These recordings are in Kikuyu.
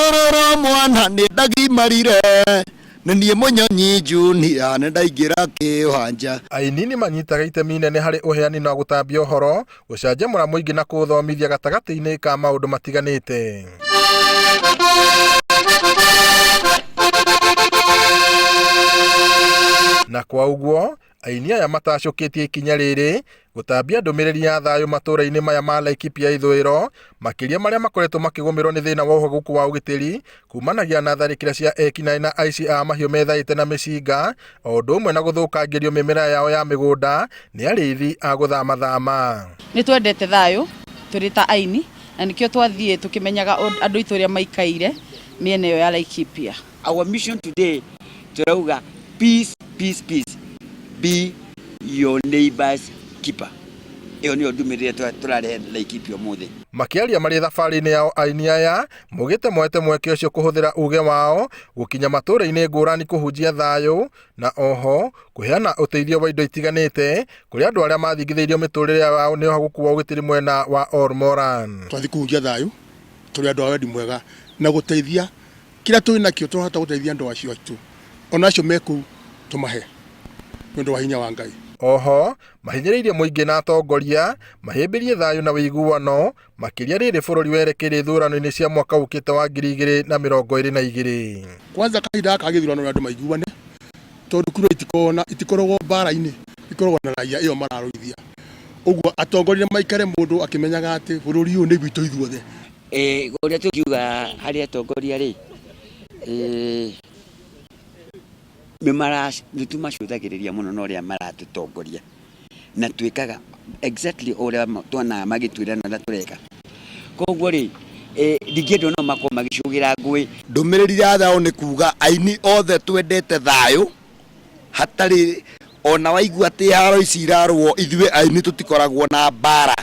Rũrũrũrũ mwana nĩ ndagimarire nĩ niĩ Mũnyonyi Junior nĩ ndaingĩra kĩwanja. Aini nĩ manyitaga itemi inene harĩ ũheani na gũtambia ũhoro, gũcanjamũra mũingĩ na kũũthomithia gatagatĩ-inĩ ka maũndũ matiganĩte. Na kwa ũguo, aini aya matacũkĩtie ikinya rĩrĩ gũtambia ndũmĩrĩri ya thayũ matũũra-inĩ maya ma Laikipia ithũĩro, makĩria marĩa makoretwo makĩgũmĩrwo nĩ thĩna wa ũhagũku wa ũgitĩri kumanagia na tharĩkĩra cia ekinaĩ na aici a mahiũ methaĩte na mĩcinga, o ũndũ ũmwe na gũthũkangĩrio mĩmera yao ya mĩgũnda nĩ arĩithi a gũthamathama. Nĩ twendete thayũ tũrĩ ta aini na nĩkĩo twathiĩ tũkĩmenyaga andũ aitũ ũrĩa maikaire mĩena ĩyo ya Laikipia. Our mission today turauga peace, peace, peace. Be your neighbor's keeper. Ĩyo nĩyo ndũmĩrĩri ĩrĩa tũrarehe Laikipia ũmũthĩ. Makĩaria marĩ thabarĩ-inĩ yao aini aya maugĩte moete mweke ũcio kũhũthĩra uge wao gũkinya matũũra-inĩ ngũrani kũhunjia thayũ na oho kũheana ũteithio wa indo itiganĩte kũrĩ andũ arĩa mathingithĩirio mĩtũrĩre yao nĩ ũhagũku wa ũgitĩri mwena wa Olmoran. Twathiĩ kũhunjia thayũ tũrĩ andũ a wendi mwega na gũteithia kĩrĩa tũrĩ nakĩo tũrahota gũteithia andũ acio aitũ ona acio me kũu tũmahe nĩ ũndũ wa hinya wa Ngai. Oho mahinyĩrĩirie mũingĩ na atongoria mahĩmbĩrie thayũ na ũiguano makĩria rĩrĩ bũrũri werekeire ithurano-inĩ cia mwaka ũkĩte wa 2022. Kwanza kahinda gaka ga gĩthurano andũ maiguane tondũ kura itikoragwo mbara-inĩ, ikoragwo na raia ĩyo mararũithia. Ũguo atongoria maikare mũndũ akĩmenyaga atĩ bũrũri ũyũ nĩ witũ ithuothe. Ũrĩa tũngiuga harĩ atongoria rĩ, nĩ tũmacũthagĩrĩria mũno na ũrĩa maratũtongoria na twĩkaga exactly ũrĩa tuonaga magĩtwĩra na ũrĩa tũreka. Koguo rĩ, ndingĩenda onao makorwo magĩcũgĩra ngũĩ. Ndũmĩrĩri ya thayũ nĩ kuga aini othe twendete thayũ hatarĩ ona waigua atĩ haro ici irarũo ithuĩ aini tũtikoragwo na mbara,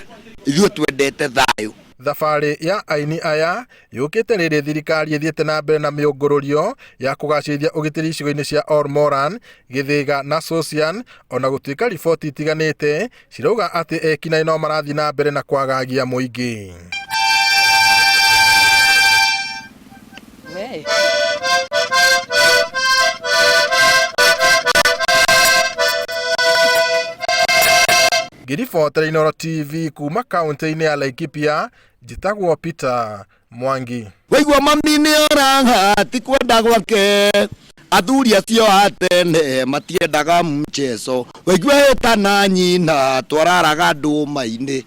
ithuĩ twendete thayũ. Thabarĩ ya aini aya yũkĩte rĩrĩ thirikari ĩthiĩte na mbere na mĩũngũrũrio ya kũgacĩrithia ũgitĩri icigo-inĩ cia Olmoran, Gĩthĩga na Sosian, ona gũtuĩka riboti itiganĩte cirauga atĩ ekinaĩ no marathiĩ na mbere na kwagagia mũingĩ. Ngĩribotera Inooro TV kuma kaunti-inĩ ya Laikipia, njĩtagwo Peter Mwangi. Waigua mami nĩ oraga ti kwenda gwake, athuri acio a tene matiendaga mchezo. Waigua hĩta na nyina twararaga ndũma-inĩ.